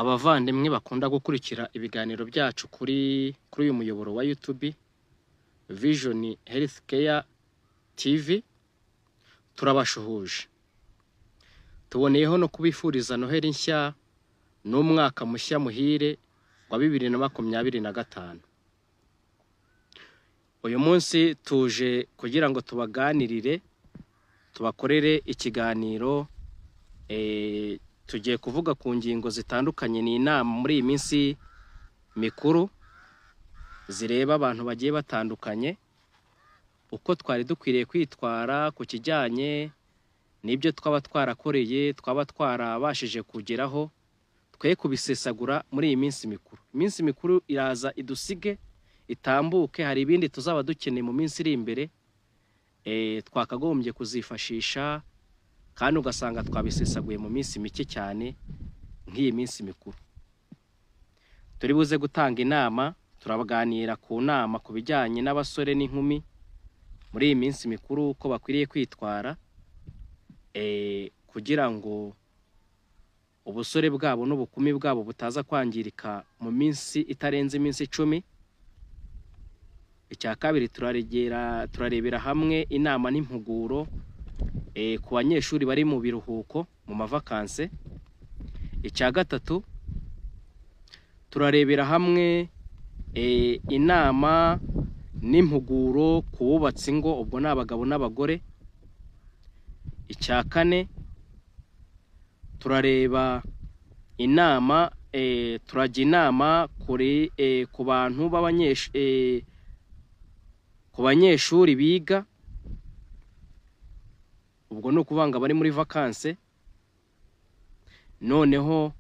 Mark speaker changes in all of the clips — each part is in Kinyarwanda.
Speaker 1: Abavandimwe bakunda gukurikira ibiganiro byacu kuri uyu muyoboro wa YouTube Vision Health Care TV, turabashuhuje. Tuboneyeho no kubifuriza Noheli nshya n'umwaka mushya muhire wa 2025. Uyu munsi tuje kugira ngo tubaganirire, tubakorere ikiganiro, tugiye kuvuga ku ngingo zitandukanye. Ni inama muri iyi minsi mikuru zireba abantu bagiye batandukanye, uko twari dukwiriye kwitwara ku kijyanye n'ibyo twaba twarakoreye, twaba twarabashije kugeraho, twe kubisesagura muri iyi minsi mikuru. Iminsi mikuru iraza idusige itambuke, hari ibindi tuzaba dukeneye mu minsi iri imbere, twakagombye kuzifashisha, kandi ugasanga twabisesaguye mu minsi mike cyane nk'iyi minsi mikuru. Turi buze gutanga inama, turaganira ku nama ku bijyanye n'abasore n'inkumi muri iyi minsi mikuru, uko bakwiriye kwitwara, kugira ngo ubusore bwabo n'ubukumi bwabo butaza kwangirika mu minsi itarenze iminsi 10. Icya kabiri, turarebera hamwe inama n'impuguro ku banyeshuri bari mu biruhuko, mu mavakanse. Icya gatatu, turarebera hamwe inama n'impuguro ku bubatsi ingo, ubwo ni abagabo n'abagore. Icya kane, turareba inama, turajya inama kuri ku bantu ku banyeshuri biga, ubwo ni ukuvuga ngo abari muri vakanse. Noneho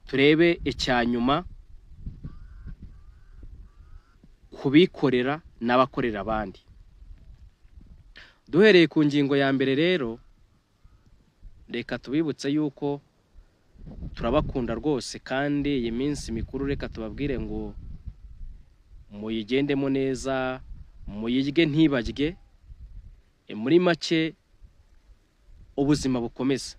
Speaker 1: turebe icya nyuma kubikorera n'abakorera abandi. Duhereye ku ngingo ya mbere rero, reka tubibutse yuko turabakunda rwose, kandi iyi minsi mikuru reka tubabwire ngo muyigendemo neza, muyirye ntibarye, muri make ubuzima bukomeza.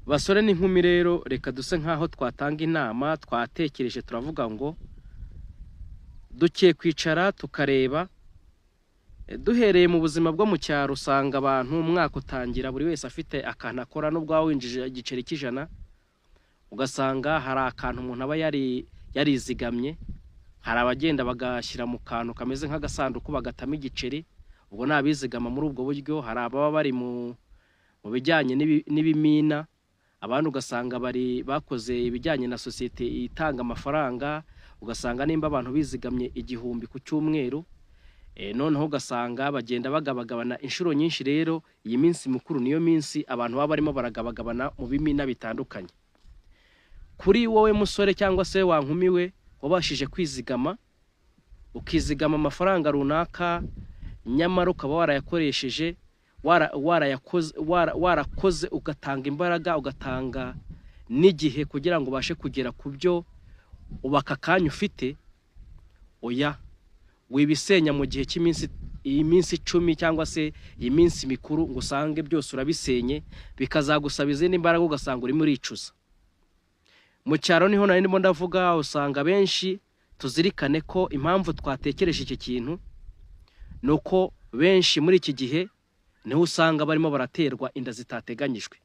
Speaker 1: Basore n'inkumi rero, reka duse nk'aho twatanga inama. Twatekereje turavuga ngo dukiye kwicara tukareba. Duhereye mu buzima bwo mu cyaro, usanga abantu umwaka utangira buri wese afite akantu akora, nubwo waba winjije igiceri cy'ijana, ugasanga hari akantu umuntu aba yarizigamye. Hari abagenda bagashyira mu kantu kameze nk'agasanduku bagatamo igiceri, ubwo ni abizigama muri ubwo buryo. Hari ababa bari mu bijyanye n'ibimina, abandi ugasanga bari bakoze ibijyanye na sosiyete itanga amafaranga, ugasanga nimba abantu bizigamye 1000 ku cyumweru, noneho ugasanga bagenda bagabagabana inshuro nyinshi. Rero iyi minsi mikuru niyo minsi abantu baba barimo baragabagabana mu bimina bitandukanye. Kuri wowe musore cyangwa se wa nkumi we wabashije kwizigama, ukizigama amafaranga runaka, nyamara ukaba warayakoresheje, warakoze, ugatanga imbaraga, ugatanga n'igihe kugira ngo ubashe kugera ku byo ubu aka kanya ufite, oya, wibisenya mu gihe cy'iminsi, iyi minsi 10 cyangwa se iyi minsi mikuru, ngo usange byose urabisenye, bikazagusaba izindi mbaraga, ugasanga urimo uricuza. Mu cyaro niho nari ndimo ndavuga, usanga benshi, tuzirikane ko impamvu twatekereje iki kintu ni uko benshi muri iki gihe niho usanga barimo baraterwa inda zitateganyijwe.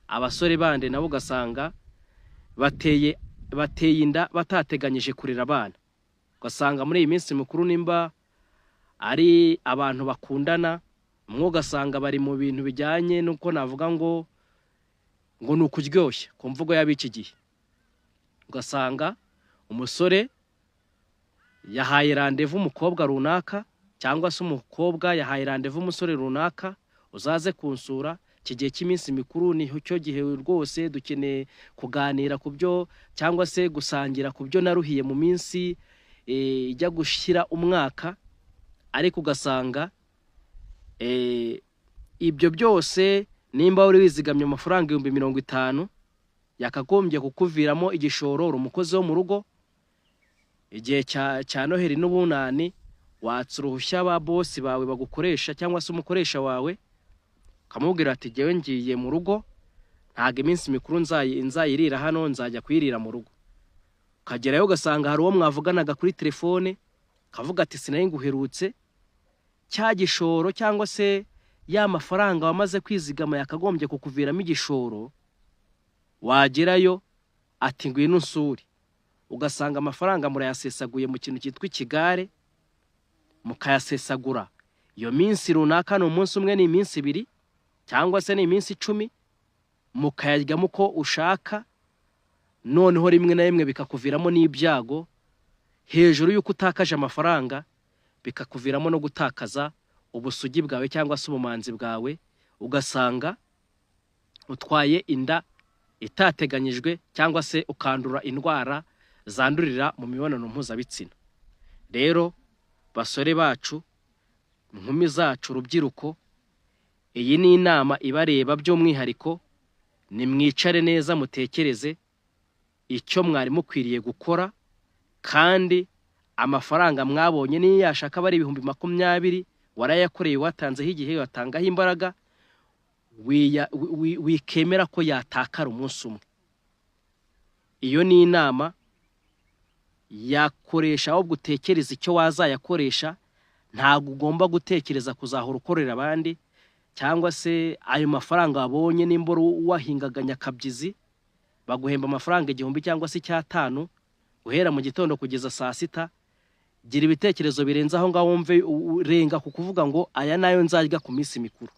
Speaker 1: Abasore bande nabo ugasanga bateye inda batateganyije kurera abana. Ugasanga muri iyi minsi mikuru nimba ari abantu bakundana, mwe ugasanga bari mu bintu bijyanye n'uko navuga ngo ni ukuryoshya ku mvugo y'ab'iki gihe. Ugasanga umusore yahaye randevu umukobwa runaka, cyangwa se umukobwa yahaye randevu umusore runaka, uzaze kunsura iki gihe cy'iminsi mikuru, ni cyo gihe rwose dukeneye kuganira ku byo, cyangwa se gusangira ku byo naruhiye mu minsi ijya gushyira umwaka. Ariko ugasanga ibyo byose, nimba wari wizigamye amafaranga 50,000 yakagombye kukuviramo igishoro, uri umukozi wo mu rugo, igihe cya Noheli n'ubunani watsa uruhushya ba bosi bawe bagukoresha cyangwa se umukoresha wawe, ukamubwira ati jyewe ngiye mu rugo, Ntabwo iminsi mikuru nzayirira hano, nzajya kuyirira mu rugo. Ukagerayo ugasanga hari uwo mwavuganaga kuri telefone, akavuga ati sinari nguherutse. Cya gishoro cyangwa se ya mafaranga wamaze kwizigama yakagombye kukuviramo igishoro, wagerayo ati ngwino unsure, ugasanga amafaranga murayasesaguye mu kintu cyitwa ikigare, mukayasesagura iyo minsi runaka, ni umunsi umwe, ni iminsi 2 cyangwa se ni iminsi 10, mukayaryamo uko ushaka. Noneho rimwe na rimwe bikakuviramo n'ibyago, hejuru y'uko utakaje amafaranga bikakuviramo no gutakaza ubusugi bwawe cyangwa se ubumanzi bwawe, ugasanga utwaye inda itateganyijwe cyangwa se ukandura indwara zandurira mu mibonano mpuzabitsina. Rero basore bacu, inkumi zacu, urubyiruko, iyi ni inama ibareba by'umwihariko. Nimwicare neza mutekereze icyo mwari mukwiriye gukora, kandi amafaranga mwabonye niyo yashaka aba ari 20,000, warayakoreye, watanzeho igihe, watangaho imbaraga, wikemera ko yatakara umunsi umwe. Iyo ni inama yakoresha, ahubwo utekereza icyo wazayakoresha. Ntabwo ugomba gutekereza kuzahora ukorera abandi, cyangwa se ayo mafaranga wabonye nimba wahingaga nyakabyizi baguhemba amafaranga 1000 cyangwa se 5,000 guhera mu gitondo kugeza saa 6. Gira ibitekerezo birenze aho ngaho, wumve urenga ku kuvuga ngo aya nayo nzarya ku minsi mikuru.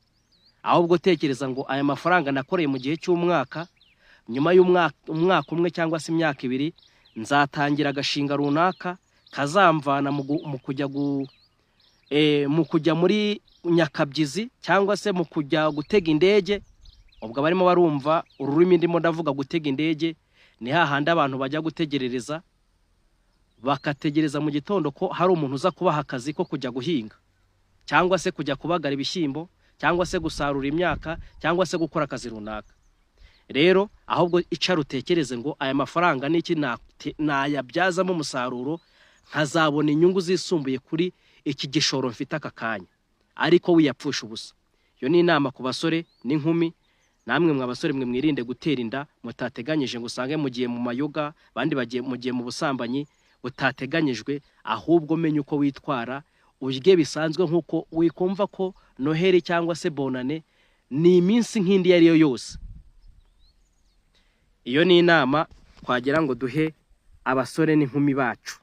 Speaker 1: Ahubwo tekereza ngo aya mafaranga nakoreye mu gihe cy'umwaka, nyuma y'umwaka umwe cyangwa se imyaka 2 nzatangira agashinga runaka kazamvana mu kujya muri nyakabyizi cyangwa se mu kujya gutega indege. Ubwo abarimo barumva ururimi ndimo ndavuga, gutega indege ni hahandi abantu bajya gutegerereza, bakategereza mu gitondo ko hari umuntu uza kubaha akazi ko kujya guhinga cyangwa se kujya kubagara ibishyimbo cyangwa se gusarura imyaka cyangwa se gukora akazi runaka. Rero ahubwo icara utekereze ngo aya mafaranga n'iki nayabyazamo umusaruro, nkazabona inyungu zisumbuye kuri iki gishoro mfite aka kanya, ariko wiyapfusha ubusa. Iyo ni inama ku basore n'inkumi. Namwe mwa basore mwe, mwirinde gutera inda mutateganyije, ngo usange mugiye mu mayoga, abandi bagiye mugiye mu busambanyi butateganyijwe. Ahubwo menye uko witwara, urye bisanzwe, nk'uko wikumva ko Noheli cyangwa se Bonane ni iminsi nk'indi iyo ari yo yose. Iyo ni inama twagira ngo duhe abasore n'inkumi bacu.